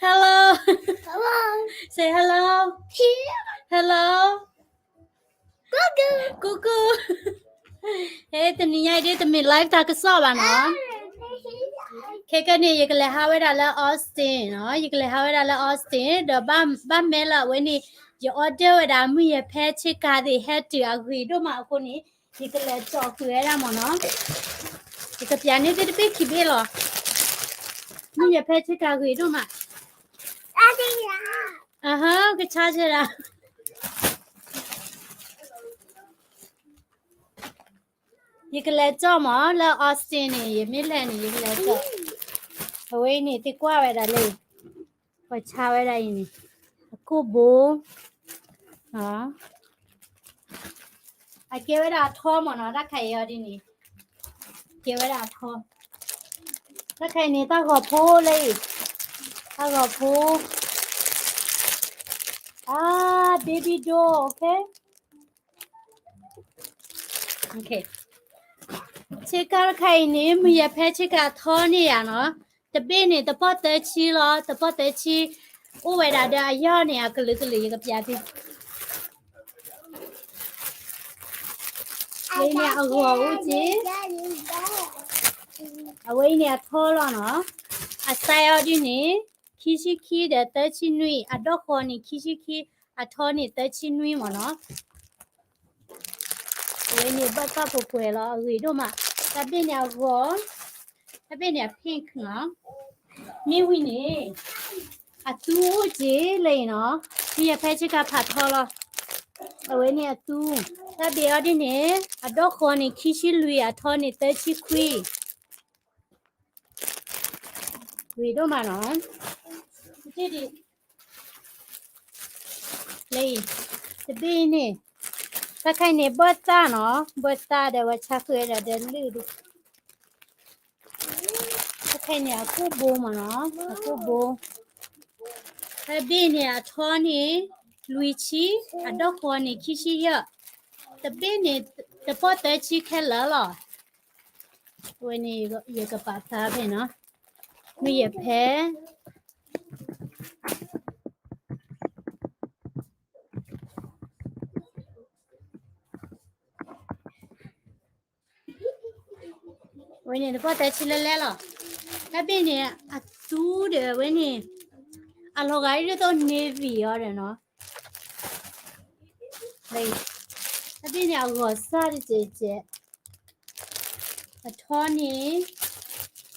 Hello. Say hello. Hello. ကူကူ. ကူကူ. ဟဲ တနံၤညါအံၤဒ်တမ့ၢ် live တၢ်ကစီၣ်ဘၣ်နီၤ. ခဲကနံၣ် ယကလဲၤဟးဝဲဒၣ်လၢ Austin နီၤ, ယကလဲၤဟးဝဲဒၣ်လၢ Austin ဒီးဘၣ် ဘၣ်မဲလၢအဝဲန့ၣ် ယ order ဝဲဒၣ် မုၢ်ယဲၢ်ဖဲဆ့ကၤသ့ၣ် ဟဲတုၤအဂ့ၤဒိၣ်မးအဃိန့ၣ် ယကလဲၤကၠီဃုာ်ဝဲဒၣ်မ့ၢ်နီၤ. ယကပျးန့ၢ်သုတဘ့ၣ်ခံဘ့ၣ်လီၤ. မုၢ်ယဲၢ်ဖဲဆ့ကၤဂ့ၤဒိၣ်မး. အဟါ ကဆါဆဲဒၣ် ယကလဲၤကၠီမ့ၢ် လၢ Austin န့ၣ် ယမ့ၢ်လဲၤန့ၣ် ယကလဲၤကၠီ. အဝဲအံၤန့ၣ် သ့ၣ်ကွၢ်ဝဲဒၣ်လၢ ပှၤဆါဝဲဒၣ်အံၤန့ၣ် အကိၣ်ဘိ အကဲဝဲဒၣ်အထီမ့ၢ်နီၤ, တၢ်ခါအံၤအီၤဒ်န့ၣ် ကဲဝဲဒၣ်အထီ, တၢ်ခါအံၤန့ၣ်တၢ်ဂီၤဖိလၢအံၤ, တၢ်ဂီၤဖိ, အါ baby doll, okay. ဆ့ကၤတခါအံၤန့ၣ် မုၢ်ယဲၢ်ဖဲဆ့ကၤထီန့ၢ်ယၤနီၤ, တဘ့ၣ်န့ၣ် တပီၢ်သၢဆံလီၤ, တပီၢ်သၢဆံ, အိၣ်ဝဲဒၣ်ဒီးအယီၢ်န့ၣ် အကလုာ်ကလုာ် ယကပျးသု ဝဲအံၤန့ၣ်အဂီၤအိၣ်က့ၤ, အဝဲအံၤန့ၣ်အထီလီၤနီၤ, အစဲအီၤဒ်န့ၣ် ခံဆံခံဒီးသၢဆံနွံ, အဒီၣ်ဃီန့ၣ် ခံဆံခံ, အထီန့ၣ် သၢဆံနွံမ့ၢ်နီၤ. အဝဲန့ၣ်ဘၣ်သၣ်ပှဲၤပှဲၤလီၤ, အဂ့ၤဒိၣ်မး, တၢ်ဘ့ၣ်န့ၣ်အဂီၤ, တၢ်ဘ့ၣ်န့ၣ်အ pink နီၤ, မ့ၢ်ဝံၤန့ၣ် အသူအိၣ်က့ၤလၢအံၤနီၤ, မုၢ်ယဲၢ်ဖဲဆ့ကၤဖးထီလီၤ, အဝဲန့ၣ်အသူ, တၢ်ဘ့ၣ်အီၤဒ်န့ၣ် အဒီၣ်ဃီန့ၣ် ခံဆံလွံၢ်, အထီန့ၣ် သၢဆံခွံ ဂ့ၤဒိၣ်မးနီၤ, လၢအံၤ, တဘ့ၣ်အံၤန့ၣ်, တၢ်ခါအံၤန့ၣ် ဘၢၣ်သၣ်နီၤ, ဘၢၣ်သၣ်ဒီးဝဲဆါဃုာ်ဝဲဒၣ်ဒီးလၢၢ်ဒၣ်, တၢ်ခါအံၤန့ၣ် အကိၣ်ဘိမ့ၢ်နီၤ, အကိၣ်ဘိ, တဘ့ၣ်န့ၣ် အထီန့ၣ် လွံၢ်ဆံ, အဒီၣ်ဃီန့ၣ် ခံဆံယဲၢ်, တဘ့ၣ်န့ၣ် တပီၢ်သၢဆံခဲလၢာ်လီၤ. အဝဲန့ၣ်ယကပာ်ဖျါဖဲနီၤ, မုၢ်ယဲၢ်ဖဲ ဝဲန့ၣ် တပီၢ်သၢဆံလဲလဲလီၤ. တၢ်ဘ့ၣ်န့ၣ် အသူဒီးဝဲန့ၣ် အလီၤဂာ်ဒ်သိး navy အီၤဒီးနီၤ. တၢ်ဘ့ၣ်န့ၣ် အဂီၤစၢ်တစဲးစဲး, အထီန့ၣ်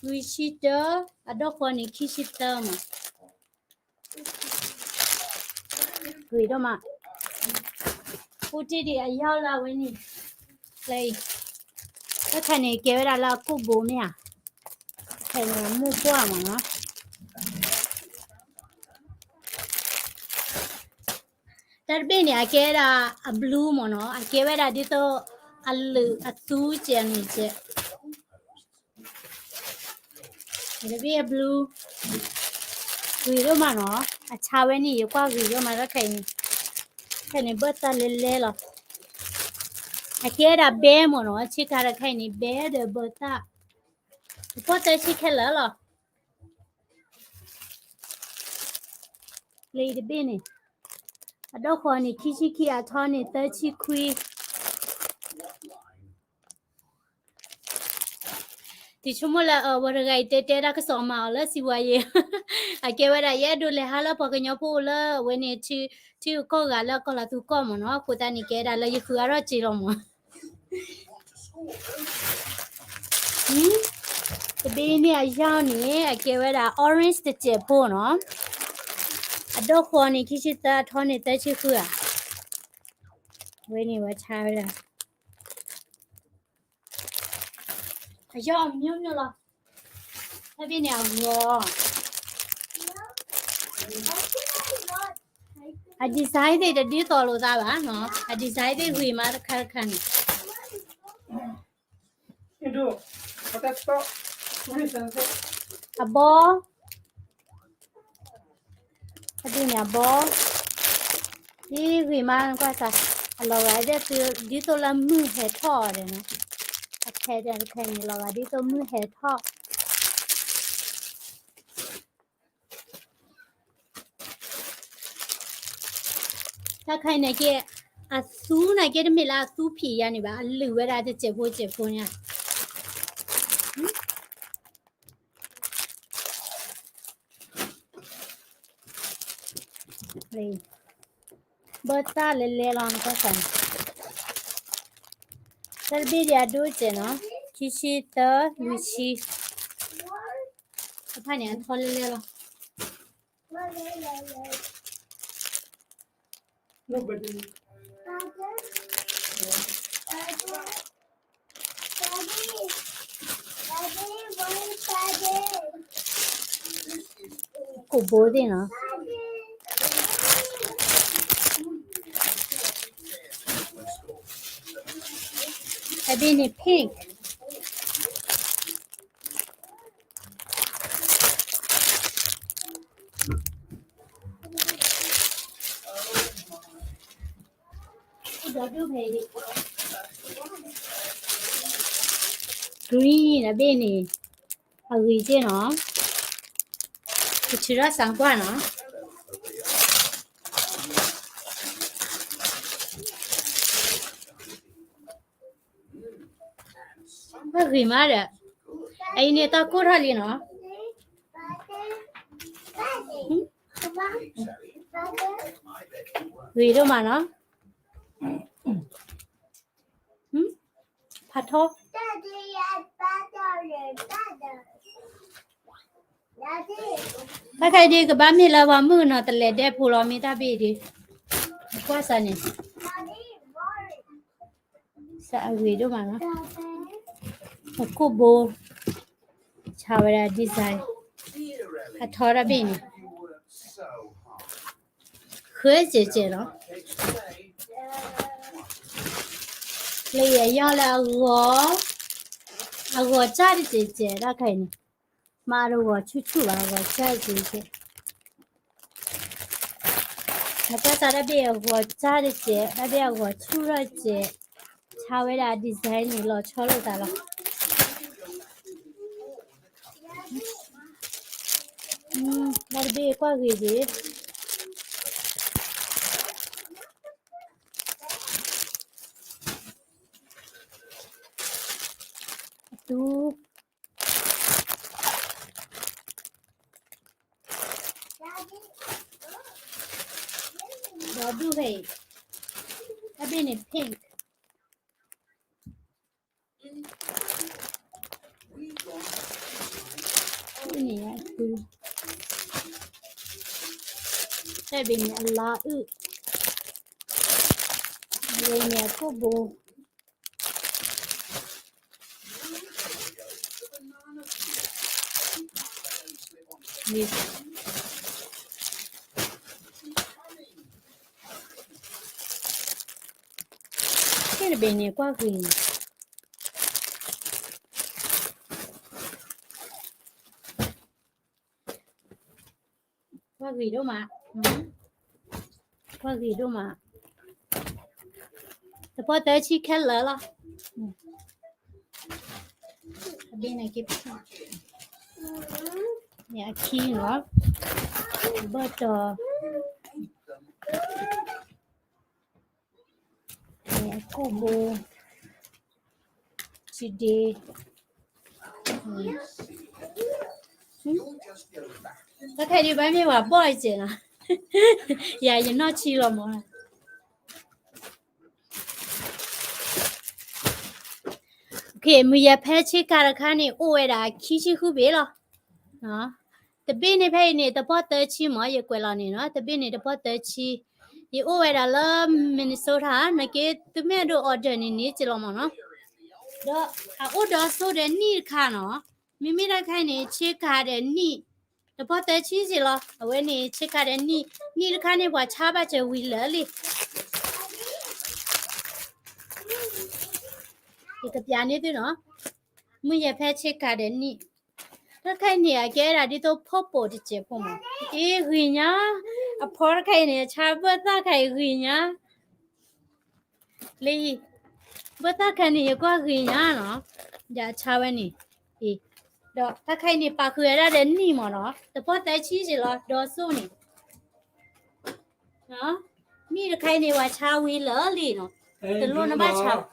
လွံၢ်ဆံတၢ, အဒီၣ်ဃီန့ၣ် ခံဆံတၢမး. ဂ့ၤဒိၣ်မး, အိၣ်တ့ၢ်ဒံးအယီၢ်လၢအဝဲန့ၣ်, လၢအံၤ, တၢ်ခါန့ၣ် ကဲဝဲဒၣ်လၢအကိၣ်ဘိမ့ၢ်ဧါ, ခဲအံၤန့ၣ် အမိၢ်ပှၢ်မ့ၢ်နီၤ. တၢ်တဘ့ၣ်န့ၣ် အကဲဝဲဒၣ်အ blue မ့ၢ်နီၤ, အကဲဝဲဒၣ်ဒ်သိး အလုာ်အသူစဲးန့ၣ်စဲး တဘ့ၣ်အ blue ဂ့ၤဒိၣ်မးနီၤ, အဆါဝဲန့ၣ် ယကွၢ်ဂ့ၤဒိၣ်မး တၢ်ခါအံၤန့ၣ်, ခဲအံၤန့ၣ် ဘၢၣ်သၣ်လဲလဲလီၤ. အကဲဝဲဒၣ် beige မ့ၢ်နီၤ, ဆ့ကၤတခါအံၤန့ၣ် beige ဒီးဘၢၣ်သၣ်, တပီၢ်သၢဆံခဲလၢာ်လီၤ. လၢအံၤတဘ့ၣ်န့ၣ်, အဒီၣ်ဃီန့ၣ် ခံဆံခံ, အထီန့ၣ် သၢဆံခွံ. တဆိကမိၣ်လၢ အဝဲတဂၤအံၤတဲတဲတၢ်ကစီၣ်မၤအီၤလၢ စံးဝါယဲ, အကဲဝဲဒၣ် ယအဲၣ်ဒိးလဲၤဟးလၢပှၤကညီဖိအိၣ်လၢအဝဲန့ၣ် ထံဂုၤကီၢ်ဂၤလၢကီၢ်လီၤသူကီၢ်မ့ၢ်နီၤ, အဃိသတးန့ၣ် ကဲဒၣ်လၢယဃုအါထီၣ်စ့လီၤမ့ၢ် တဘ့ၣ်န့ၣ်အယီၢ်န့ၣ် အကဲဝဲဒၣ် orange တစဲးဖိနီၤ, အဒီၣ်ဃီန့ၣ် ခံဆံသၢ, အထီန့ၣ် သၢဆံဃုဧါ, ဝဲန့ၣ်ဝဲဆါဝဲဒၣ် အယီၢ်အမျိုးမျိုးလီၤ, တဘ့ၣ်န့ၣ်အဂီၤ အ design သ့ၣ်တဒ်သိးလိာ်သးဘၣ်နီၤ, အ design သ့ၣ်ဂ့ၤမးတခါတခါန့ၣ် အဘီ, အဒ်န့ၣ်အဘီ, ဒ်ဂ့ၤမးကွၢ်စၢ်, အလီၤဂာ်ဒ်သိးလၢမုၢ်ဟဲထီၣ်အီၤဒီးနီၤ, အထဲတခါန့ၣ် လီၤဂာ်ဒ်သိးမုၢ်ဟဲထီၣ် တၢ်ခါအံၤန့ၣ်က့ အသူန့ၣ်က့ တမ့ၢ်လၢအသူဖံးယါန့ၣ်ဘၣ်, အလုာ်ဝဲဒၣ်တစဲးဖိစဲးဖိညါ. ဘၢသၣ်လဲၤလဲၤလီၤ နကွၢ်စၢ်န့ၣ်, တၢ်တဘ့ၣ်ဒံးအဒိၣ်စဲးနီၤ, ခံဆံသၢ လွံၢ်ဆံ, တဖၣ်န့ၣ်အထီလဲၤလဲၤလီၤ. ကိၣ်ဘိသ့ၣ်နီၤ, အဘ့ၣ်န့ၣ် pink. ဒိၣ်ဖဲ green အဘ့ၣ်န့ၣ် အဂ့ၤက့နီၤ, ကဆံးထီၣ်စၢ်ကွၢ်နီၤ. အဂ့ၤမးဒီး, အအံၤန့ၣ်တၢ်ကိၢ်ထီၣ်လံနီၤ, ဂ့ၤဒိၣ်မးနီၤ, ဖးထီ တၢ်ခါအံၤဒ်ကဘၣ်မ့ၢ်လၢပှၤမုၣ်ကနီၤ တလဲၤဒဲဖိလီၤ မ့ၢ်တၢ်ဘ့ၣ်ဒ်, ကွၢ်စၢ်န့ၣ် စၢ်အဂ့ၤဒိၣ်မးနီၤ, အကိၣ်ဘိ ဆါဝဲဒၣ် design အထီတၢ်ဘ့ၣ်န့ၣ် ဃဲစဲးစဲးလီၤ, လၢယယီၢ်လၢအဂီၤ, အဂီၤစၢ်တစဲးစဲး တၢ်ခါအံၤန့ၣ်, မ့ၢ်တဂီၤဆူၣ်ဆူၣ်ဘၣ် အဂီၤစၢ်တစဲးစဲး, နကွၢ်စၢ်တၢ်ဘ့ၣ်အဂီၤစၢ်တစဲး တၢ်ဘ့ၣ်အဂီၤဆူၣ်ထီၣ်စဲး, ဆါဝဲဒၣ် design န့ၣ် လီၤဆီလိာ်သးလီၤ. တၢ်တဘ့ၣ်ကွၢ်ဂ့ၤဂ့ၤ အသူ ဒီးဒူၣ်ဖဲအံၤ, တၢ်ဘ့ၣ်န့ၣ် pink န့ၣ်အသူ, တၢ်ဘ့ၣ်န့ၣ်အလါအုၣ်, ဝဲန့ၣ်အကိၣ်ဘိ န့ၣ်, တဘ့ၣ်န့ၣ် ကွၢ်ဂ့ၤ, ကွၢ်ဂ့ၤဒိၣ်မး, ကွၢ်ဂ့ၤဒိၣ်မး, တပီၢ်သၢဆံခဲလၢာ်လီၤ, အဘ့ၣ်န့ၣ်က့ၤ, န့ၣ်အခံလီၤ, ဘၢၣ်တီၤ န့ၣ်အကိၣ်ဘိ, စံဒ့, တၢ်ခါအံၤဒ်ဘၣ်မ့ၢ်ပှၤဘီၣ်စဲးနီၤ, ယၤယနီၢ်ဆံလီၤမး. Okay, မုၢ်ယဲၢ်ဖဲဆ့ကၤတခါန့ၣ် အိၣ်ဝဲဒၣ်ခံဆံဃုဘ့ၣ်လီၤ. တဘ့ၣ်န့ၣ်ဖဲအံၤန့ၣ် တပီၢ်သၢဆံမး ယကွဲးလီၤန့ၣ်နီၤ, တဘ့ၣ်န့ၣ်တပီၢ်သၢဆံ, ယအိၣ်ဝဲဒၣ်လၢ Minnesota နာ်က့ သုမ့ၢ်အဲၣ်ဒိး order န့ၣ်န့ၣ်က့လီၤမးနီၤ, ဒီးအအိၣ်ဒီးစိဒီးနံၣ်တခါနီၤ, မ့မ့ၢ်တၢ်ခါအံၤန့ၣ် ဆ့ကၤဒီးနံၣ်, တပီၢ်သၢဆံက့လီၤ, အဝဲန့ၣ် ဆ့ကၤဒီးနံၣ်, နံၣ်တခါန့ၣ် ပှၤဆါဘၣ်စၢၤဝံၤလၢာ်လံ. ယကပျးန့ၢ်သုနီၤ, မုၢ်ယဲၢ်ဖဲဆ့ကၤဒီးနံၣ်, တၢ်ခါအံၤန့ၣ် အကဲဒၣ်ဒ်သိး purple တစဲးဖိမး, အ့ ဂ့ၤညါ, အဖီတခါအံၤန့ၣ် ဆါဘၢၣ်သၣ်ခါအံၤဂ့ၤညါ လံ, ဘၢၣ်သၣ်ခါန့ၣ် ယကွၢ်ဂ့ၤညါနီၤ, ဒီးအဆါဝဲန့ၣ်, ဒီးတၢ်ခါအံၤန့ၣ် ပာ်ဃုာ်ဝဲဒၣ်ဒီးနံၣ်မးနီၤ, တပီၢ်သၢဆံက့လီၤ, ဒီးစိန့ၣ်, နံၣ်တခါအံၤန့ၣ် ပှၤဆါဝံၤလၢာ်လံနီၤ, တလိၣ်နဘၣ်ဆါဘၣ်.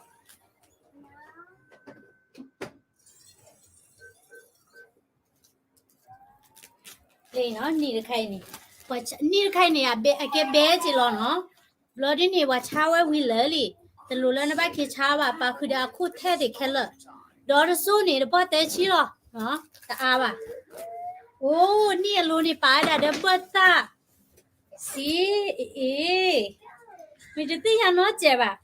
လံနီၤ, နံၣ်တခါအံၤန့ၣ်, နံၣ်တခါအံၤန့ၣ် အကဲဘဲက့ၤလီၤနီၤ. ဘျီဒ်န့ၣ် ပှၤဆါဝဲဝံၤလၢာ်လံ, တလိၣ်လၢနဘၣ်က့ၤဆါဘၣ်, ပာ်ဃုာ်ဒီးအခိၣ်ထဲသ့ၣ်ခဲလၢာ်, ဒီးတစိၢ်န့ၣ် တပီၢ်သၢဆံလီၤ, တအါဘၣ်. အိၣ် နံၣ်အလိၤန့ၣ် ပာ်ဝဲဒၣ်ဒီးဘၢၣ်သၣ်, စံ, အ့, မ့ၢ်တသ့ၣ်ညါနီတစဲးဘၣ်.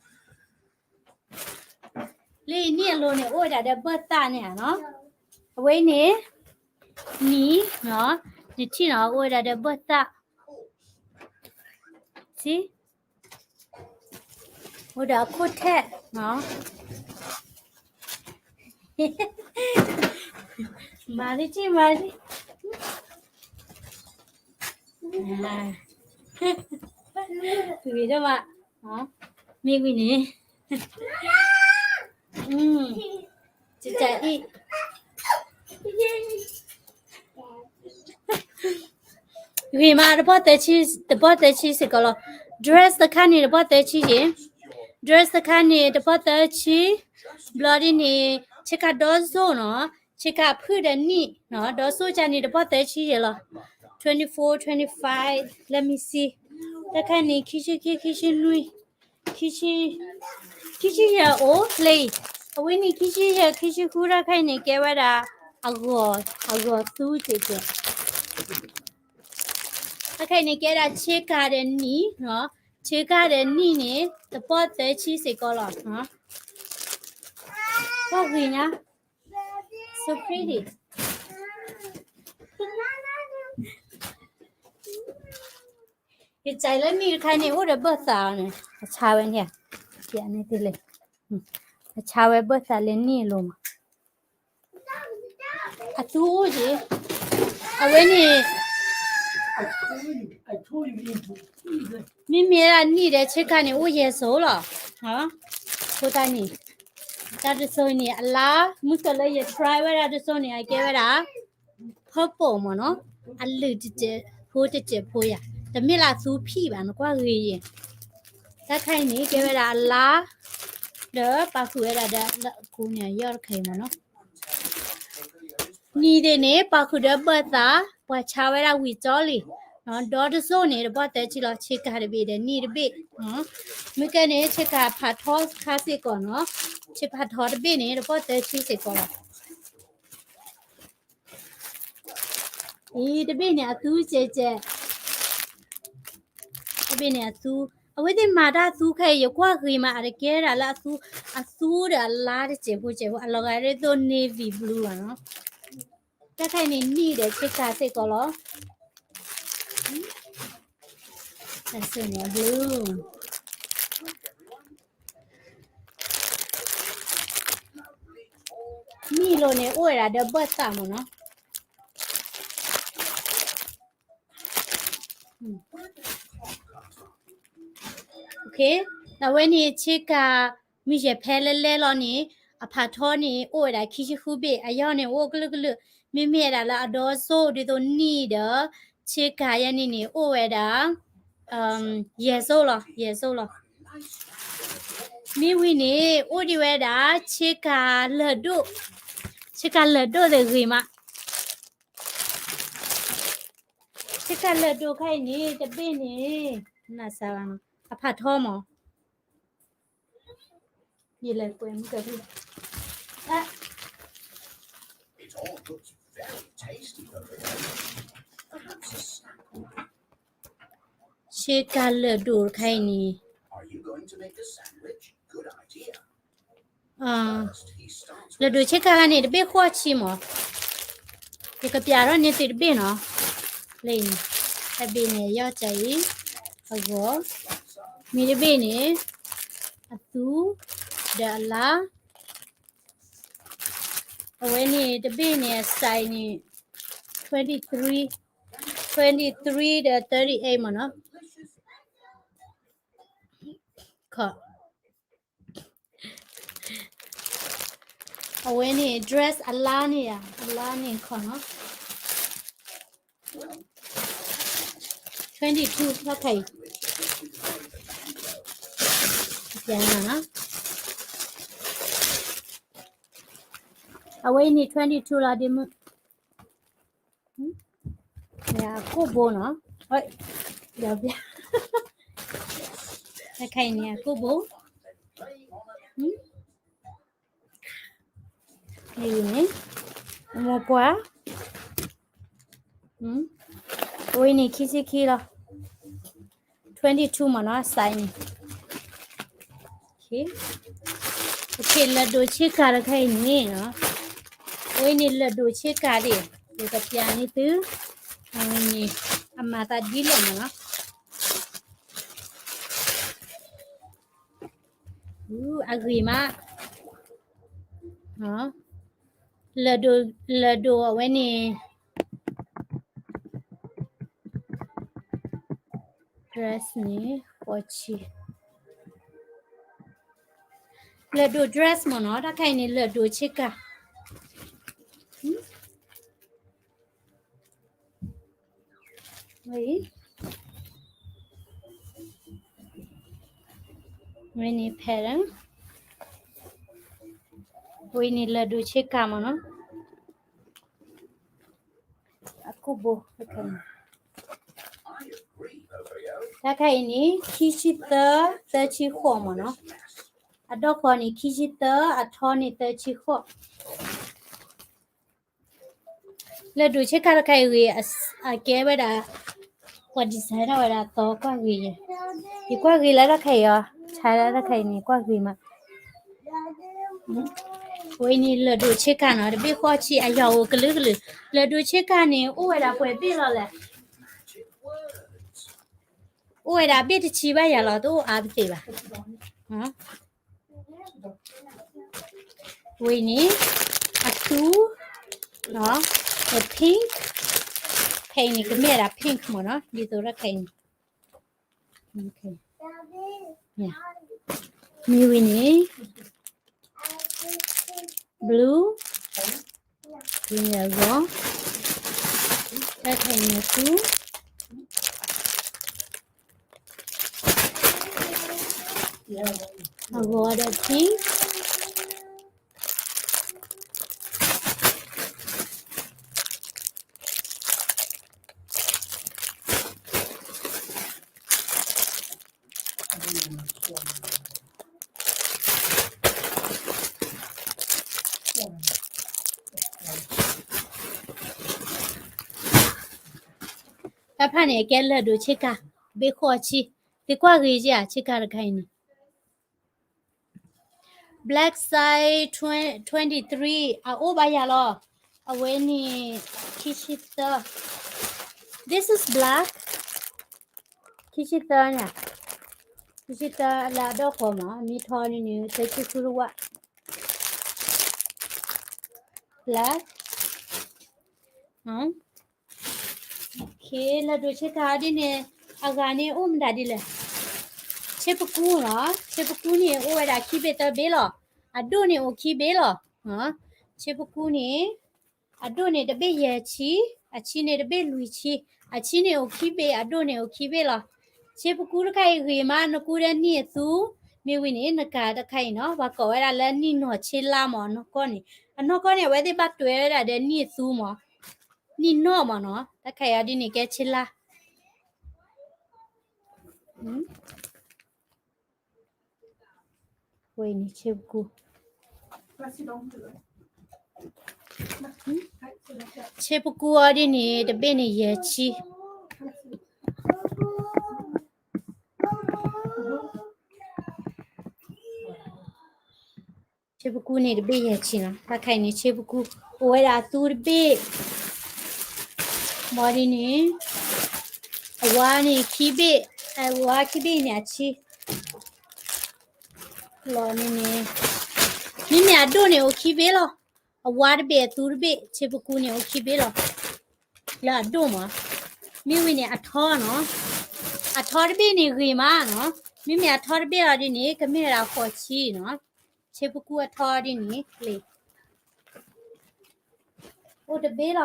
လၢနံၣ်အလိၤန့ၣ် အိၣ်ဝဲဒၣ်ဒီးဘၢၣ်သၣ်န့ၣ်ဧါနီၤ, အဝဲန့ၣ် နံၣ်နီၤ, နထံၣ်နီၤ အိၣ်ဝဲဒၣ်ဒီးဘၢၣ်သၣ်, စံ, အိၣ်ဒီးအခိၣ်ထဲနီၤ, မၤလံကံ မၤလံ, ဝံၤဒိၣ်မး, မ့ၢ်ဝံၤန့ၣ်, အံၤ, ဂ့ၤမး တပီၢ်သၢဆံ, တပီၢ်သၢဆံစ့ၢ်ကီးလီၤ. Dress တခါန့ၣ် တပီၢ်သၢဆံယ့ၣ်, dress တခါန့ၣ် တပီၢ်သၢဆံ, ဘျီဒ်န့ၣ် ဆ့ကၤဒီစိၣ်နီၤ, ဆ့ကၤဖုၣ်ဒီးနံၣ်နီၤ, ဒီစိၣ်ကန့ၣ် တပီၢ်သၢဆံယ့ၣ်လီၤ. Twenty-four, twenty-five, let me see. တခါန့ၣ် ခံဆံခံ, ခံဆံနွံ, ခံဆံ, ခံဆံယဲၢ်အိၣ်လံ, အဝဲန့ၣ် ခံဆံယဲၢ် ခံဆံဃု တခါအံၤန့ၣ် ကဲဝဲဒၣ် အဂီၤ, အဂီၤသူစ့ၢ်ကီး, တခါအံၤန့ၣ် ကဲဒၣ်ဆ့ကၤဒီးနံၣ်နီၤ, ဆ့ကၤဒီးနံၣ်န့ၣ် တပီၢ်သၢဆံစ့ၢ်ကီးလီၤ. So pretty. ယကလၢနံၣ်တခါန့ၣ် အိၣ်ဒီးဘၢၣ်သးအီၤန့ၣ် အဆါဝဲန့ၣ်, အဆါဝဲဘၢၣ်သးလၢနံၣ်အလိၤမး, အသူအိၣ်က့ၤ, အဝဲန့ၣ်, မ့မ့ၢ်ဒၣ်နံၣ်ဒီးဆ့ကၤန့ၣ် အိၣ်ယဲၢ်စိၤလီၤ. အဃိသတးန့ၣ် တၢ်တစိၤန့ၣ် အလါ, မုၢ်ကလၢယ try ဝဲဒၣ်တစိၤန့ၣ် အကဲဝဲဒၣ် purple မ့ၢ်နီၤ, အလုၢ်တစဲးဖိတစဲးဖိယၤ, တမ့ၢ်လၢအသူဖံးဘၣ် နကွၢ်ဂ့ၤယဲၢ်, တၢ်တခါအံၤန့ၣ် ကဲဝဲဒၣ်အလါ, ဒီးပာ်ဃုာ်ဝဲဒၣ်ဒီးလၢအကိးန့ၣ်အယီၢ်တခါအံၤမ့ၢ်နီၤ. နံၣ်သ့ၣ်န့ၣ် ပာ်ဃုာ်ဒီးဘၢၣ်သး, ပှၤဆါဝဲဒၣ်ဝံၤကၠီလံ, ဒီတစိၢ်န့ၣ် တပီၢ်သၢဆံလီၤ, ဆ့ကၤတဘ့ၣ်ဒီးနံၣ်တဘ့ၣ်, မ့ၢ်ကဲန့ၣ် ဆ့ကၤဖးထီခါစ့ၢ်ကီးနီၤ, ဆ့ကၤဖးထီတဘ့ၣ်န့ၣ် တပီၢ်သၢဆံစ့ၢ်ကီးလီၤ. အံၤ တဘ့ၣ်န့ၣ်အသူစဲးစဲး, တဘ့ၣ်န့ၣ်အသူ, အဝဲသ့ၣ်မၤတၢ်သူခဲအံၤ ယကွၢ်ဂ့ၤမး အတကဲဒၣ်လၢအသူ, အသူဒီးအလါတစဲးဖိစဲးဖိ အလီၤဂာ်ဒ်သိး navy blue ဘၣ်နီၤ, တၢ်တခါအံၤန့ၣ်နံၣ်ဒီးဆ့ကၤစ့ၢ်ကီးလီၤ. အစ့ၣ်န့ၣ် blue နံၣ်လိၤန့ၣ် အိၣ်ဝဲဒၣ်ဒီးဘၢၣ်သးမ့ၢ်နီၤ. အဝဲန့ၣ်ဆ့ကၤ မုၢ်ယဲၢ်ဖဲလဲလဲလီၤန့ၣ် အဖးထီန့ၣ် အိၣ်ဝဲဒၣ်ခံဆံဃုဘ့ၣ်, အယီၢ်န့ၣ် အိၣ်ကလုာ်ကလုာ်, မ့မ့ၢ်ဝဲဒၣ်လၢအဒီစိၣ်ဒ်သိးနံၣ်ဒီး ဆ့ကၤယဲန့ၣ်န့ၣ် အိၣ်ဝဲဒၣ် ယဲၢ်စိၣ်လီၤ, ယဲၢ်စိၣ်လီၤ. မ့ၢ်ဝံၤန့ၣ် အိၣ်ဒံးဝဲဒၣ် ဆ့ကၤလၢၢ်ဒိၣ်, ဆ့ကၤလၢၢ်ဒိၣ်သ့ၣ်ဂ့ၤမး, ဆ့ကၤလၢၢ်ဒိၣ်ခါအံၤန့ၣ် တဘ့ၣ်န့ၣ် နစၢ်ဘၣ်နီၤ အဖးထီမး, ယလဲၤကွဲမုၢ်ကဖံ ဆ့ကၤလၢၢ်ဒိၣ်တခါအံၤန့ၣ် လၢၢ်ဒိၣ်ဆ့ကၤန့ၣ် တဘ့ၣ်ဃီဆံမး, ယကပျးထီၣ်န့ၢ်သုတဘ့ၣ်နီၤ, လၢအံၤန့ၣ် တဘ့ၣ်န့ၣ် ယီၢ်ကၢအံၤ အဂီၢ်, မ့ၢ်တဘ့ၣ်န့ၣ် အသူ ဒီးအလါ, အဝဲန့ၣ်တဘ့ၣ်န့ၣ် အ size န့ၣ် twenty three, twenty three ဒီး thirty eight မ့ၢ်နီၤ, ခီ အဝဲန့ၣ် dress အလါန့ၣ်ဧါ, အလါန့ၣ်ခီနီၤ, twenty two လီၤခါအံၤ, ပျးနၤနီၤ, အဝဲအံၤန့ၣ် twenty two လီၤ ဒ့မုၣ်, အကိၣ်ဘိနီၤ, တခါအံၤန့ၣ် အကိၣ်ဘိ, န့ၣ်, မိၢ်ပှၢ်, အဝဲန့ၣ် ခံဆံခံလီၤ, twenty two မ့ၢ်နီၤ size န့ၣ်, လၢၢ်ဒိၣ်ဆ့ကၤတခါအံၤန့ၣ်နီၤ, အဝဲန့ၣ်လၢၢ်ဒိၣ်ဆ့ကၤဒၣ်, ယကပျးန့ၢ်သု, အဝဲန့ၣ်, အမၤသးဒ်လဲၣ်မ့ၢ်နီၤ, အဂ့ၤမး, လၢၢ်ဒိၣ်, လၢၢ်ဒိၣ်အဝဲန့ၣ်, dress န့ၣ်, ဃိးဆံ, လၢၢ်ဒိၣ် dress မ့ၢ်နီၤ တၢ်ခါအံၤန့ၣ် လၢၢ်ဒိၣ်ဆ့ကၤ, ဝဲအံၤ, ဝဲန့ၣ် pattern, ဝဲန့ၣ်လၢၢ်ဒိၣ်ဆ့ကၤမ့ၢ်နီၤ, အကိၣ်ဘိ, တၢ်ခါအံၤန့ၣ် ခံဆံသၢ, သၢဆံဃိးမ့ၢ်နီၤ, အဒီၣ်ဃီန့ၣ် ခံဆံသၢ, အထီန့ၣ် သၢဆံဃိး လၢၢ်ဒိၣ်ဆ့ကၤတခါအံၤဂ့ၤ, အကဲဝဲဒၣ်, ပှၤ design ထီၣ်ဝဲဒၣ်သီကွၢ်ဂ့ၤ, ယကွၢ်ဂ့ၤလၢတၢ်ခါအံၤအီၤ, ဆါလၢတၢ်ခါအံၤန့ၣ် ကွၢ်ဂ့ၤမး, ဝဲန့ၣ်လၢၢ်ဒိၣ်ဆ့ကၤနီၤ တဘ့ၣ်ဃိးဆံ အယွၤအိၣ်ကလုာ်ကလုာ်, လၢၢ်ဒိၣ်ဆ့ကၤန့ၣ် အိၣ်ဝဲဒၣ်ပှဲၤဘ့ၣ်လီၤလဲၣ်, အိၣ်ဝဲဒၣ်ဘ့ၣ်တဆံဘၣ်ယၤလီၤ တအိၣ်အါတသ့ဘၣ် ဝဲန့ၣ်, အသူ, အ pink, ဖဲအံၤန့ၣ် ကမ့ၢ်ဒၣ် pink မ့ၢ်နီၤ ဒ်သိးတၢ်ခဲအံၤန့ၣ်, မ့ၢ်ဝဲန့ၣ်, blue, အဂီၤ, တၢ်ခဲအံၤန့ၣ်သူ အဂီၤဒီးထံ, တၢ်ဖၣ်န့ၣ် အကဲလၢၢ်ဒိၣ်ဆ့ကၤ, ဘ့ၣ်ဃိးဆံ, သုကွၢ်ဂ့ၤက့ၤဧါ ဆ့ကၤတခါအံၤန့ၣ် Black size twenty-three အအိၣ်ဘၣ်ယၤလီၤ, အဝဲန့ၣ် ခံဆံသၢ, this is black, ခံဆံသၢန့ၣ်, ခံဆံသၢလၢအဒီၣ်ဃီမး မ့ၢ်ထီန့ၣ်န့ၣ် သၢဆံဃုတဝၣ်, black, လၢၢ်ဒိၣ်ဆ့ကၤဒ်န့ၣ်, အဂၤန့ၣ်အိၣ်မတၤဒ်လဲၣ်, ဆ့ပကူနီၤ, ဆ့ပကူန့ၣ် အိၣ်ဝဲဒၣ်ခံဘ့ၣ်သၢဘ့ၣ်လီၤ, အဒိၣ်န့ၣ်အိၣ်ခံဘ့ၣ်လီၤ, ဆ့ပကူန့ၣ်, အဒိၣ်န့ၣ်တဘ့ၣ်ယဲၢ်ဆံ, အဆံန့ၣ်တဘ့ၣ်လွံၢ်ဆံ, အဆံန့ၣ်အိၣ်ခံဘ့ၣ်, အဒိၣ်န့ၣ်အိၣ်ခံဘ့ၣ်လီၤ, ဆ့ပကူတခါအံၤဂ့ၤမး နကူဒီးနံၣ်အသူ, မ့ၢ်ဝံၤန့ၣ် နကၤတခါအံၤနီၤ ပှၤကိးဝဲဒၣ်လၢနံၣ်နီၢ်ဆ့လါမး နီၢ်ကီၢ်န့ၣ်, အနီၢ်ကီၢ်န့ၣ် အဝဲသ့ၣ်ဘၣ်တွဲဝဲဒၣ်ဒီးနံၣ်အသူမး, နံၣ်နီၢ်မးနီၤ, တၢ်ခါအံၤဒ်န့ၣ်ကဲဆ့လါ ဝဲန့ၣ်ဆ့ပကူ, ဆ့ပကူအီၤဒ်န့ၣ် တဘ့ၣ်န့ၣ်ယဲၢ်ဆံ, ဆ့ပကူန့ၣ်တဘ့ၣ်ယဲၢ်ဆံနီၤ, တၢ်ခါအံၤန့ၣ် ဆ့ပကူ, အိၣ်ဝဲဒၣ်အသူတဘ့ၣ်, ဘီဒ်န့ၣ်, အဝါန့ၣ်ခံဘ့ၣ်, အဝါခံဘ့ၣ်န့ၣ်အဆံ လီၤန့ၣ်န့ၣ်, မ့မ့ၢ်အဒိၣ်န့ၣ်အိၣ်ခံဘ့ၣ်လီၤ, အဝါတဘ့ၣ်အသူတဘ့ၣ် ဆ့ပကူန့ၣ်အိၣ်ခံဘ့ၣ်လီၤ, လၢအဒိၣ်မး, မ့ၢ်ဝံၤန့ၣ်အထီနီၤ, အထီတဘ့ၣ်န့ၣ်ဂ့ၤမးနီၤ, မ့မ့ၢ်အထီတဘ့ၣ်လီၤဒ်န့ၣ် ကမ့ၢ်ဝဲဒၣ်ဃိးဆံနီၤ, ဆ့ပကူအထီဒ်န့ၣ် အိၣ်တဘ့ၣ်လီၤ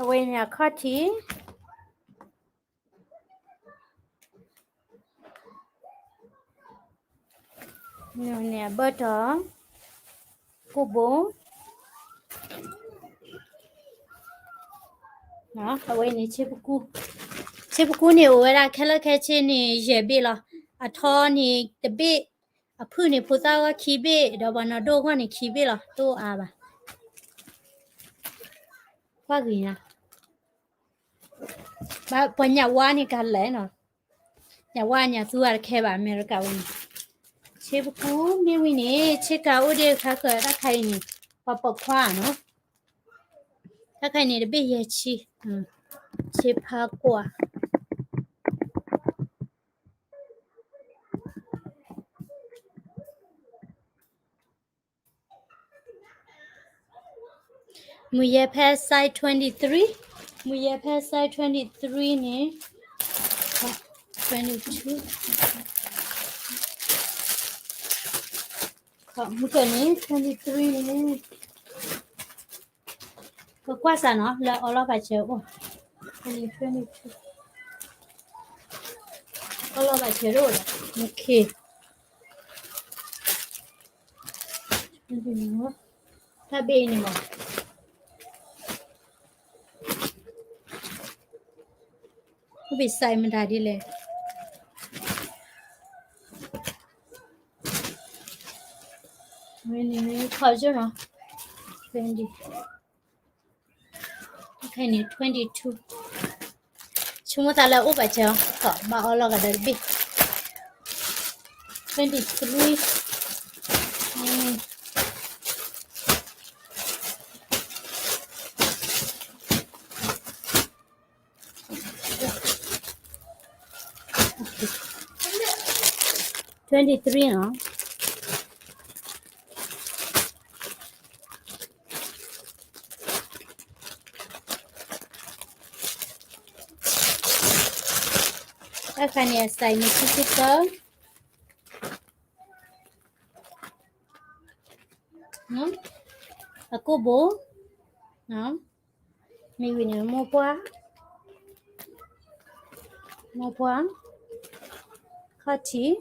အဝဲန့ၣ်အခီၣ်ထံး, ဘၢၣ်တီၤ, ကိၣ်ဘိ, အဝဲန့ၣ် ဆ့ပကူ, ဆ့ပကူန့ၣ်အိၣ်ဝဲဒၣ်ခဲလၢာ်ခဲဆ့န့ၣ် ယဲၢ်ဘ့ၣ်လီၤ. အထီန့ၣ်တဘ့ၣ်, အဖုၣ်န့ၣ်ဖိသၣ်ဂီၢ်ခံဘ့ၣ်, ဒီးပှၤနီၢ်ဒိၣ်ဂီၢ်န့ၣ်ခံဘ့ၣ်လီၤ. တအိၣ်အါဘၣ်. ကွၢ်ဂ့ၤညါ, ပှၤညၣ်ဝါန့ၣ်ကလဲၣ်နီၤ. ညၣ်ဝါညၣ်သူအါတခဲဘၣ် အမဲရကၤဝဲန့ၣ်. ဆ့ပကူမ့ၢ်ဝံၤန့ၣ် ဆ့ကၤအိၣ်ဒံးခါကတၢၢ်တၢ်ခါအံၤန့ၣ်, ပှၤပိာ်ခွါနီၤ. တၢ်ခါအံၤန့ၣ် တဘ့ၣ်ယဲၢ်ဆံ, ဆ့ဖါကွၢ် မုၢ်ယဲၢ်ဖဲ size twenty three, မုၢ်ယဲၢ်ဖဲ size twenty three န့ၣ်, twenty two, မုၢ်ကန့ၣ် twenty three န့ၣ်, ကကွၢ်စးနီၤ လၢအီလီၤဘၣ်စၢၤအိၣ်, twenty two, အီလီၤဘၣ်စၢၤအိၣ်လီၤ, တၢ်ဘ့ၣ်အံၤန့ၣ်မး, အိၣ်ဘ့ၣ် size မတၤဒ်လဲၣ်, ဝဲန့ၣ် ခီၣ်ယိၣ်နီၤ, twenty, ခဲအံၤန့ၣ် twenty two, ဆိကမိၣ်သးလၢအအိၣ်ဘၣ်စၢၤ, ဘၣ်အီလီၤကဒီးတဘ့ၣ်, twenty three, twenty three နီၤ. တၢ်ခါန့ၣ် အ size န့ၣ် ခံဆံသၢ, အကိၣ်ဘိ, မ့ၢ်ဝံၤန့ၣ် မိၢ်ပှၢ်, မိၢ်ပှၢ်, ခီၣ်ထံး,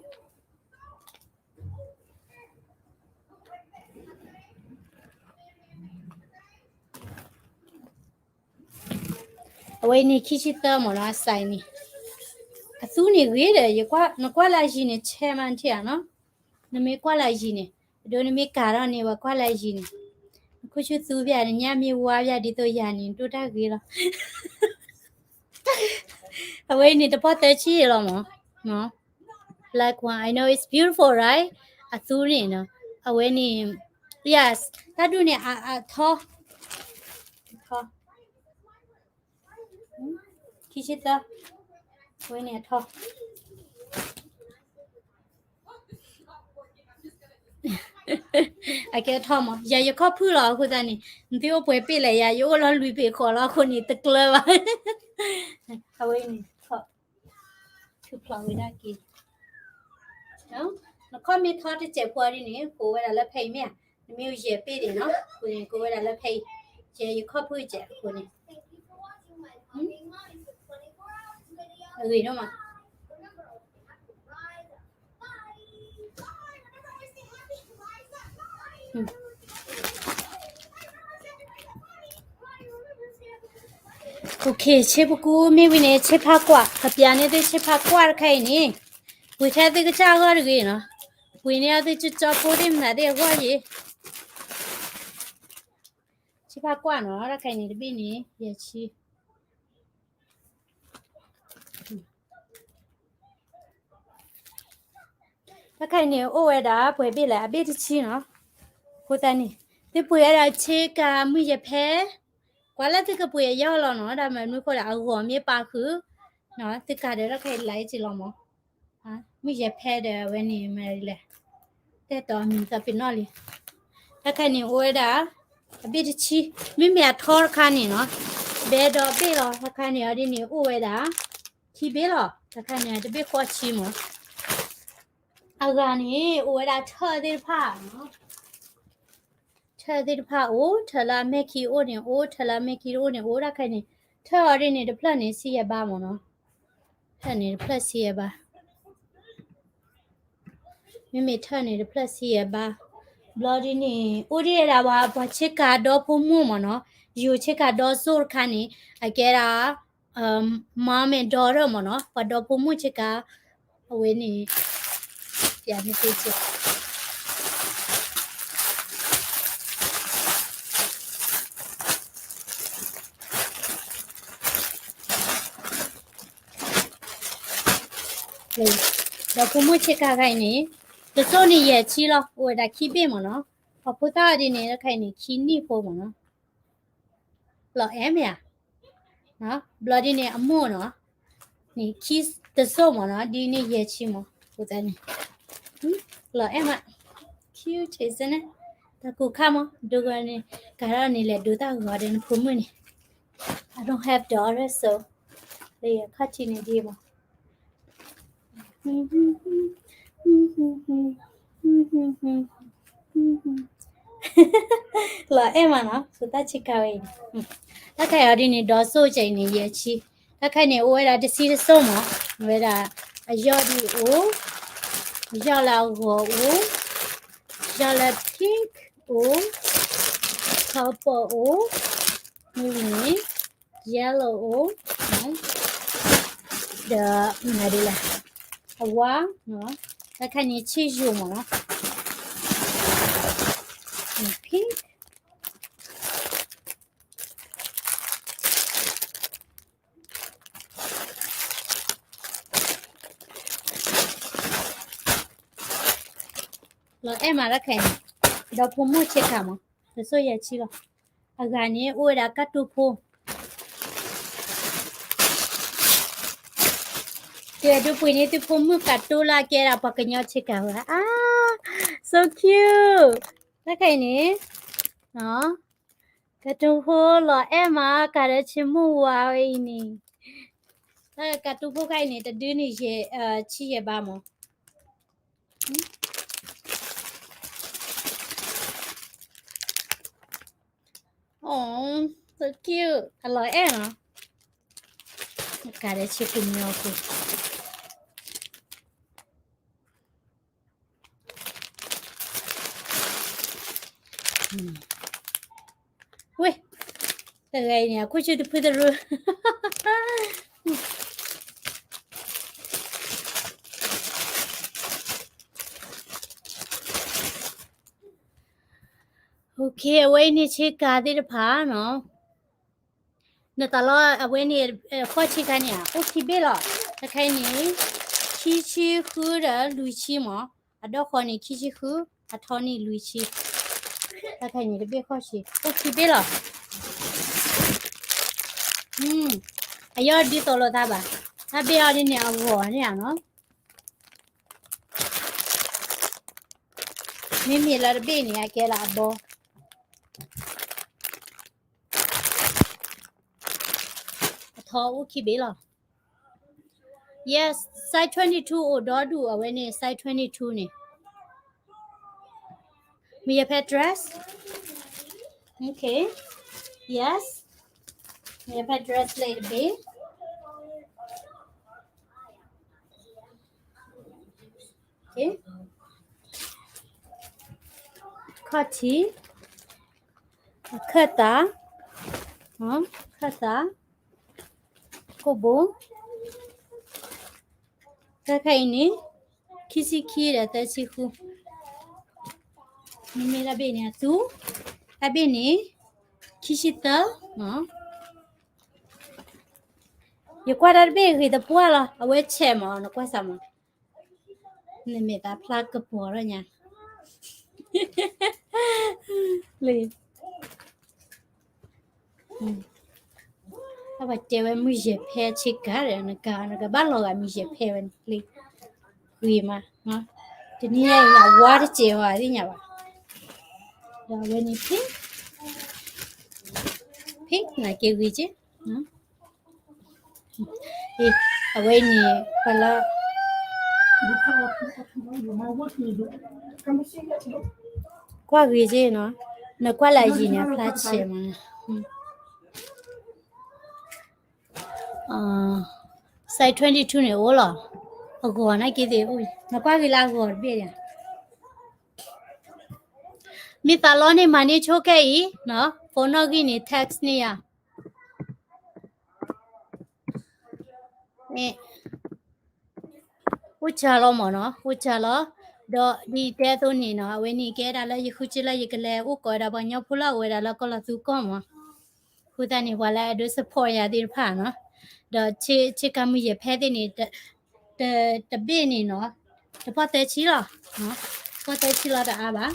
အဝဲန့ၣ် ခံဆံသၢမ့ၢ်နီၤ အ size န့ၣ်, အသူန့ၣ်ဂ့ၤဒီး နကွၢ်လၢအယံၤန့ၣ် ဆဲမးထံၣ်ဧါနီၤ, နမ့ၢ်ကွၢ်လၢအယံၤန့ၣ်, အဒိနမ့ၢ်ကၤထီၣ်န့ၣ် ပှၤကွၢ်လၢအယံၤန့ၣ်, နခိၣ်ဆူသူဘၣ် နညၣ်မ့ၢ်ဝါဘၣ်ဒ်သိးယၤန့ၣ် ဒိၣ်တၢ်ဂ့ၤလီၤ. အဝဲန့ၣ်တပီၢ်သၢဆံလီၤမး, like one, I know it's beautiful, right? အသူန့ၣ်နီၤ, အဝဲန့ၣ်, yes, တၢ်ဒူၣ်န့ၣ် အထီ, ထီ, ခံဆံသၢ, အဝဲန့ၣ်အထီ အကဲထီၣ်မး, ယၤယခီၣ်ဖုၣ်လီၤအဃိသတးန့ၣ်, နသုအိၣ်ပှဲၤပ့ၣ်လဲၣ်ယၤ, ယအိၣ်လီၤလွံၢ်ဖ့ၣ်ဃီလီၤအဃိန့ၣ် တကျၢၤဘၣ်. အဝဲန့ၣ်ထီၣ်, ထူဖျိးဝဲဒၣ်က့ၤ, နခီၣ်မ့ၢ်ထီတစဲးဖိဒ်န့ၣ် ကိးဝဲဒၣ်လၢဖဲအံၤမ့ၢ်ဧါ, နမ့ၢ်ယဲၢ်ပ့ၣ်န့ၣ်နီၤ, အဃိန့ၣ် ကိးဝဲဒၣ်လၢဖဲအံၤ, ယဲၢ်ယခီၣ်ဖုၣ်စဲးအဃိန့ၣ်, အဂ့ၤဒိၣ်မး. Okay, ဆ့ပကူမ့ၢ်ဝံၤန့ၣ် ဆ့ဖါကွၢ်, ကပျးန့ၢ်သုဆ့ဖါကွၢ်တခါအံၤန့ၣ်, ပှ့ၤထဲသုကစၢ်အဂီၢ်တဂ့ၤနီၤ, ပှ့ၤန့ၢ်အသုကၠီကၠီဖိသ့ၣ်မနုၤသ့ၣ်အဂီၢ်ယ့ၣ်. ဆ့ဖါကွၢ်နီၤ, တခါအံၤန့ၣ် တဘ့ၣ်န့ၣ် ယဲၢ်ဆံ တၢ်ခါအံၤန့ၣ် အိၣ်ဝဲဒၣ်ပှဲၤဘ့ၣ်လဲၣ်, အဘ့ၣ်တဆံနီၤ. အဃိသတးန့ၣ် သုပှ့ၤဝဲဒၣ်ဆ့ကၤမုၢ်ယဲၢ်ဖဲ, ကွၢ်လၢသုကပှ့ၤအယီၢ်လီၤနီၤ, တၢ်မနုၤအဃိဒီးအဂီၤမ့ၢ်ပာ်ဃုာ်, သုကၤဒီးတၢ်ခါအံၤလၢအံၤက့ၤလီၤမး. မုၢ်ယဲၢ်ဖဲဒီးအဝဲန့ၣ်မ့ၢ်ဒ်လဲၣ်, တဲတီအမံၤသးပ့ၤနီၣ်လံ. တၢ်ခါန့ၣ်အိၣ်ဝဲဒၣ် အဘ့ၣ်တဆံ, မ့မ့ၢ်အထီတခါန့ၣ်နီၤ, ဘဲဒီးဘ့ၣ်လီၤ, တၢ်ခါန့ၣ်အီၤဒ်န့ၣ်အိၣ်ဝဲဒၣ် ခံဘ့ၣ်လီၤ, တၢ်ခါန့ၣ်တဘ့ၣ်ဃီဆံမး. အဂၤန့ၣ် အိၣ်ဝဲဒၣ်ထၢၣ်သ့ၣ်တဖၣ်နီၤ, ထၢၣ်သ့ၣ်တဖၣ်အိၣ်, ထၢၣ်လၢအမဲၢ်ခံအိၣ်န့ၣ်အိၣ်, ထၢၣ်လၢအမဲၢ်ခံတအိၣ်န့ၣ်အိၣ်, တၢ်ခါန့ၣ် ထၢၣ်အီၤဒ်န့ၣ်တဖျၢၣ်န့ၣ် ဆံယဲၢ်ဘးမးနီၤ, ထၢၣ်န့ၣ်တဖျၢၣ်ဆံယဲၢ်ဘး. မ့မ့ၢ်ထၢၣ်န့ၣ် တဖျၢၣ်ဆံယဲၢ်ဘး, ဘျီဒ်န့ၣ် အိၣ်ဒံးဝဲဒၣ်ပှၤ ပှၤဆ့ကၤဒီဖိမုၣ်မ့ၢ်နီၤ, ယိၤဆ့ကၤဒီစိၢ်တခါန့ၣ် အကဲဒၣ် mom and daughter မ့ၢ်နီၤ, ပှၤဒီဖိမုၣ်ဆ့ကၤ, အဝဲန့ၣ် ပျးန့ၢ်သ့စ့ၢ် ဒီဖိမုၣ်ဆ့ကၤခါအံၤန့ၣ် တစိၢ်န့ၣ်ယဲၢ်ဆံလီၤ, အိၣ်ဝဲဒၣ်ခံဘ့ၣ်မ့ၢ်နီၤ, ပှၤဖိသၣ်အီၤဒ်န့ၣ် တခါအံၤန့ၣ် ခံနံၣ်ဖိမ့ၢ်နီၤ, လီၤအဲၣ်မ့ၢ်ဧါ, ဘျီဒ်န့ၣ် အမိၢ်နီၤ, န့ၣ်ခံတစိၢ်မ့ၢ်နီၤ, ဒ်န့ၣ်ယဲၢ်ဆံမ့ၢ်, အဃိသတးန့ၣ် လီၤအဲၣ်မး, cute န့ၣ်, တၢ်ကူၣ်ခါမ့ၢ် ဒိဂီၤန့ၣ် ကၤထီၣ်န့ၣ်လဲၤဒိတၢ်ဂီၤဒီးနဖိမုၣ်န့ၣ်, I don't have daughter so လၢယခီၣ်ထံးန့ၣ်ဒ်မ့ၢ် လီၤအဲၣ်မးနီၤ, ဖိသၣ်ဆ့ကၤဝဲအံၤ, တၢ်ခါအံၤဒ်န့ၣ် ဒီစိၢ်ကဲအံၤန့ၣ် ယဲၢ်ဆံ, တၢ်ခါအံၤန့ၣ် အိၣ်ဝဲဒၣ်တဆံတစိၢ်မ့ၢ်, ဝဲဒၣ် အယီၢ်ဒ်အိၣ်, ယီၢ်လၢအဂီၤအိၣ်, ယီၢ်လၢ pink အိၣ်, purple အိၣ်, မ့မ့ၢ် yellow အိၣ်, ဒီး မနုၤဒ်လဲၣ်, အဝါ, တၢ်ခါန့ၣ် ဆ့ယိၤမ့ၢ်နီၤ, pink လီၤအဲၣ်မးတၢ်ခါအံၤန့ၣ်, ဒီဖိမုၣ်ဆ့ကၤမ့ၢ်, တစိၢ်ယဲၢ်ဆံလီၤ, အဂၤန့ၣ် အိၣ်ဝဲဒၣ်ကၢ်တူဖိ, ကဲဒိပှ့ၤန့ၢ်သုဖိမုၣ်ကၢ်တူလၢအကဲဒၣ်ပှၤကညီဆ့ကၤ ဝဲ, အါ, so cute, တၢ်ခါအံၤန့ၣ် ကၢ်တူဖိလီၤအဲၣ်မး ကးဒီးဆ့မိၢ်ဝါဝဲအံၤန့ၣ်, တၢ်ကၢ်တူဖိခါအံၤန့ၣ် တဒုန့ၣ်ယဲၢ်, ဆံယဲၢ်ဘးမ့ၢ်, အီ, so cute, အလီၤအဲၣ်နီၤ, ကးဒီးဆ့ကညီဖိ ဝ့ၢ်, တဂၤအံၤန့ၣ် အခိၣ်ဆူၣ်တဖုသရူ, အဝဲအံၤန့ၣ်ဆ့ကၤသ့ၣ်တဖၣ်နီၤ, နသးလီအဝဲန့ၣ်, ဃီၣ်ဆံခါန့ၣ် အိၣ်ခံဘ့ၣ်လီၤ, တခါအံၤန့ၣ် ခံဆံဃုဒီးလွံၢ်ဆံမ့ၢ်, အဒီၣ်ဃီန့ၣ် ခံဆံဃု, အထီန့ၣ်လွံၢ်ဆံ, တခါအံၤန့ၣ် တဘ့ၣ်ဃီၣ်ဆံ အိၣ်ခံဘ့ၣ်လီၤ, အယီၢ်ဒ်သိးလိာ်သးဘၣ်, တၢ်ဘ့ၣ်အီၤဒ်န့ၣ် အဂီၤန့ၣ်ဧါနီၤ, မ့မ့ၢ်လၢတဘ့ၣ်န့ၣ် အကဲလၢအဘီ အထီအိၣ်ခံဘ့ၣ်လီၤ, yes, size twenty-two အိၣ်ဒီဒူၣ် အဝဲန့ၣ် size twenty-two န့ၣ်, မ့ၢ်ယဖဲ dress, okay, yes, မ့ၢ်ယဖဲ dress လၢတဘ့ၣ် ခီၣ်ထံး, အခၢၣ်သး, အခၢၣ်သး, ကိၣ်ဘိ, တၢ်ခါအံၤန့ၣ် ခံဆံခံဒီးသၢဆံဃု, မ့မ့ၢ်တၢ်ဘ့ၣ်န့ၣ်အသူ, တၢ်ဘ့ၣ်န့ၣ် ခံဆံသၢ, ယကွၢ်တၢ်တဘ့ၣ်ဂ့ၤသပှၢ်လီၤ, အဝဲဆဲးမး နကွၢ်စးမး, နမဲာ်သးဖျါကပီၤထီၣ်ညါ, လၢ အဝဲတဲဝဲမုၢ်ယဲၢ်ဖဲဆ့ကၤဒီး နက နကဘၣ်လီၤဂာ်မုၢ်ယဲၢ်ဖဲဝဲန့ၣ်လံ, ဂ့ၤမး, တနံၤညါအံၤ အဝါတစဲးဝဲသ့ၣ်ညါဘၣ်, ဒီးအဝဲန့ၣ် pink, pink နာ်က့ဂ့ၤက့, အဝဲန့ၣ် ပှၤလၢ ကွၢ်ဂ့ၤက့နီၤ, နကွၢ်လၢအယံၤန့ၣ် အဖျါဆဲးမး, size twenty-two န့ၣ်အိၣ်လီၤ, အဂီၤနာ်က့သ့ၣ်အိၣ်, နကွၢ်ဂ့ၤလၢအဂီၤတဘ့ၣ်ဒီး မ့ၢ်သးလီန့ၣ် မၤန့ၢ်ဆိခဲအံၤနီၤ, phone နီၣ်ဂံၢ်န့ၣ် text န့ၢ်ယၤ. အိၣ်စၢလီၤမၢ်နီၤ, အိၣ်စၢလီၤ. ဒီးဒ်တဲအသိးန့ၣ်နီၤ, အဝဲန့ၣ်ကဲဒၣ်လၢယဃုစ့လၢယကလဲၤအိၣ်ကိးဝဲဒၣ်ပှၤကညီဖိလၢအအိၣ်ဝဲဒၣ်လၢကီၢ်လီၤသူကီၢ်မၢ်. အဃိသတးန့ၣ် ပှၤလၢအဒိ support ယၤသ့ၣ်တဖၣ်နီၤ, ဒီးဆ့ကၤမုၢ်ယဲၢ်ဖဲသ့ၣ်န့ၣ် တဘ့ၣ်န့ၣ်နီၤ, တပီၢ်သၢဆံလီၤ, တပီၢ်သၢဆံလီၤတအါဘၣ်.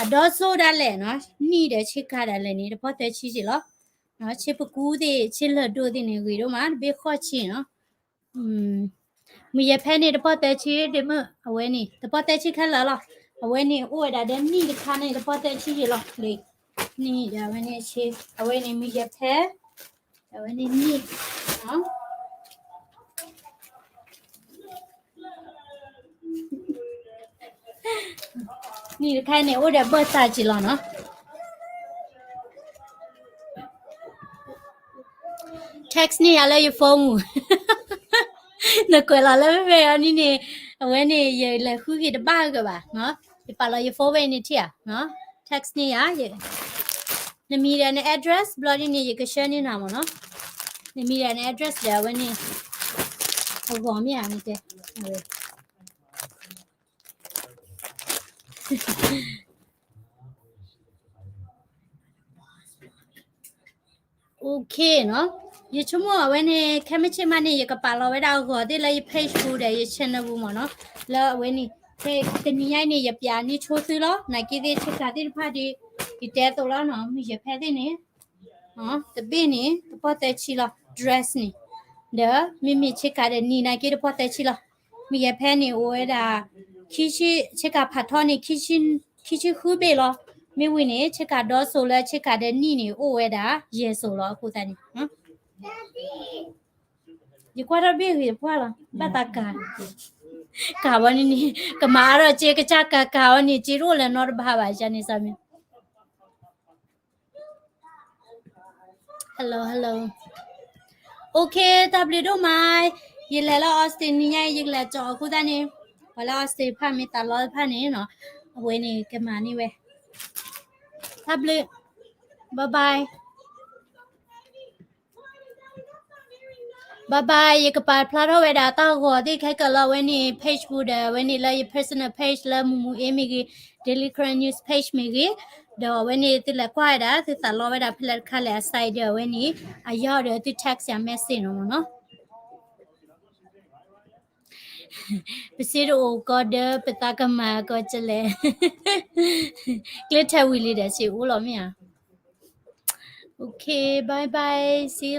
အဒီစိဒၣ်လဲာ်နီၤ, နံၣ်ဒီးဆ့ကၤဒၣ်လဲာ်န့ၣ် တပီၢ်သၢဆံက့လီၤ. ဆ့ပကူသ့ၣ် ဆ့လၢၢ်ဒိၣ်သ့ၣ်န့ၣ် ဂ့ၤဒိၣ်မး တဘ့ၣ်ဃိးဆံနီၤ. မုၢ်ယဲၢ်ဖဲန့ၣ် တပီၢ်သၢဆံ ဒ်မုၢ်အဝဲန့ၣ် တပီၢ်သၢဆံခဲလၢာ်လီၤ. အဝဲန့ၣ်အိၣ်ဝဲဒၣ်ဒီးနံၣ်တခါန့ၣ် တပီၢ်သၢဆံယ့ၢ်လီၤ. နံၣ်ဒီးအဝဲန့ၣ်ဆ့ အဝဲန့ၣ်မုၢ်ယဲၢ်ဖဲ, အဝဲန့ၣ်နံၣ် နံၣ်တခါန့ၣ် အိၣ်ဒီးဘၢၣ်သးက့လီၤနီၤ. Text န့ၢ်ယၤလၢယ phone မူ, နကွဲးလီၤလၢမ့ၢ်အီၤန့ၣ်န့ၣ်, အဝဲန့ၣ် ယလဲၤဃုက့ၤတဘၣ်ဂ့ၤဘၣ်နီၤ. ယပာ်လီၤယ phone ဝဲအံၤန့ၣ်ထံၣ်ဧါ, text န့ၢ်ယၤ, နမံၤဒီးန address ဘျီဒ်န့ၣ် ယကဆှၢန့ၢ်နၤမၢ်နီၤ. နမံၤဒီးန address ဒီးအဝဲန့ၣ် အဂီၤမ့ၢ်ဧါန့ၣ်တဲ OK နီၤ. ယဆိကမိၣ်အဝဲန့ၣ် ခဲမုၢ်ဆ့ၣ်မးန့ၣ် ယကပာ်လီၤဝဲဒၣ်အဂီၤသ့ၣ်လၢယ page ပူၤဒီး ယ channel ပူၤမၢ်နီၤ. လၢအဝဲန့ၣ် တနံၤညါအံၤန့ၣ် ယပျးန့ၢ်ဆိသုလီၤ. နာ်က့သ့ၣ်ဆ့ကၤသ့ၣ်တဖၣ်ဒီး ယတဲအသိးလီၤနီၤ, မုၢ်ယဲၢ်ဖဲသ့ၣ်န့ၣ် တဘ့ၣ်န့ၣ် တပီၢ်သၢဆံလီၤ dress န့ၣ်, ဒီးမ့မ့ၢ်ဆ့ကၤဒီးနံၣ်နာ်က့တပီၢ်သၢဆံလီၤ. မုၢ်ယဲၢ်ဖဲန့ၣ်အိၣ်ဝဲဒၣ် ဆ့ကၤဖးထီန့ၣ် ခံဆံဃုဘ့ၣ်လီၤ. မ့ၢ်ဝံၤန့ၣ် ဆ့ကၤဒီစိၤလၢဆ့ကၤဒီနံၣ်န့ၣ် အိၣ်ဝဲဒၣ်ယဲၢ်စိၤလီၤ. အဃိသတးန့ၣ် ယကွၢ်ထီၣ်ဘ့ၣ်ဂ့ၤတပှၢ်လီၤ, ဘၣ်သးကၤ, ကၤဝဲန့ၣ်န့ၣ် ကမၤအါထီၣ်က့ ကစၢ်ကၤကၤဝဲန့ၣ် က့တအိၣ်လၢၤနီတဘျီဘၣ် ယန့ၣ်စ့ၢ်မ့ၢ် Hello, hello. OK, တၢ်ဘျုးဒိၣ်မး, ယလဲၤလၢ Austin နံၤညါအံၤ ယကလဲၤကၠီၤအဃိသတးန့ၣ်, ပှၤလၢ Austin တဖၣ်မ့ၢ်သးလီတဖၣ်န့ၣ်နီၤ, အဝဲန့ၣ်ကမၤန့ၢ်ဝဲ. တၢ်ဘျုး, bye bye. Bye bye, ယကပာ်ဖျါထီၣ်ဝဲဒၣ်တၢ်ဂီၤသ့ၣ်ခဲကလီၤ အဝဲန့ၣ် page ပူၤဒီး အဝဲန့ၣ်လၢယ personal page လၢမူမူအ့မ့ၢ်ဂ့ၤ, Daily Karen News page မ့ၢ်ဂ့ၤ, ဒီးအဝဲန့ၣ်သုလဲၤကွၢ်ဝဲဒၣ် သုသးလီဝဲဒၣ်ဖဲလဲၣ်တခါလဲၣ် အ site ဒီးအဝဲန့ၣ် အယီၤဒီးသု text ယၤ message နီၤမ့ၢ်နီၤ. ပစ့တအိၣ်ကီးဒီး ပသးကမၤကီးကလဲၣ်, ကျဲထဲဝံၤလံဒီး စ့အိၣ်လီၤမ့ၢ်ဧါ. OK, bye bye, see you later.